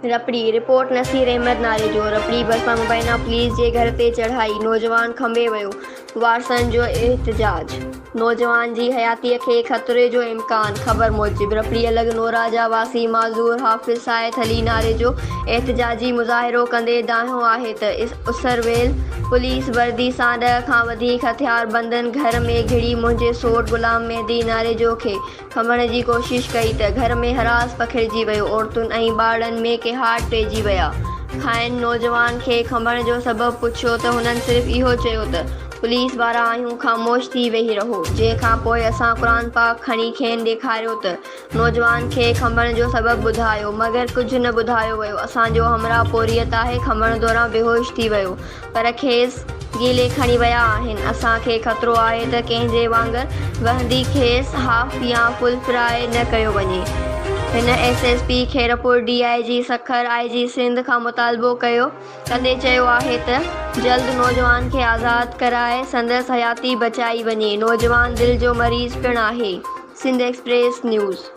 رپڙي، report Naseer Ahmed Narejo, رپڙي ڀرسان مبينا police جي گهر تي چڙهائي، نوجوان کنڀي ويو، وارثن جو احتجاج، نوجوان جي حياتيء کي خطري جو امڪان، خبر موجب رپڙي لڳ نوراجا واسي معذور حافظ سائد علي ناريجو احتجاجي مظاهرو ڪندي دانهيو آهي ته اسر ويل پوليس وردي سان ڏهه کان وڌيڪ هٿياربندن گهر ۾ گهڙي منهنجي سوٽ غلام مهدي ناريجو کي کنڀڻ جي ڪوشش ڪئي ته گهر ۾ هراس پکڙجي ويو، عورتن ۽ ٻارڙن ۾ ڪيهاٽ پئجي ويا. کانئن نوجوان کي کنڀڻ جو سبب پڇيو ته هنن صرف اهو چيو ته پوليس وارا آهيون خاموش ٿي ويهي رهو، جنهن کان پوء اسان قرآن پاڪ کڻي کين ڏيکاريو ته نوجوان کي کنڀڻ جو سبب ٻڌايو، مگر ڪجهه نه ٻڌايو ويو. اسان جو همراهه پورهيت آهي، کنڀڻ دوران بيهوش ٿي ويو، پر کيس گيلي کڻي ويا آهن. اسان کي خطرو آهي ته ڪنهن جي وانگر وهندي کيس هاف يا فل فرائي نه ڪيو وڃي. هن S S P Khairpur, D I G Sukkur, I G Sindh کان مطالبو ڪيو ڪندي چيو آهي ته جلد نوجوان کي آزاد ڪرائي سندس حياتي بچائي وڃي. نوجوان دل جو مريض پڻ آهي. Sindh express news.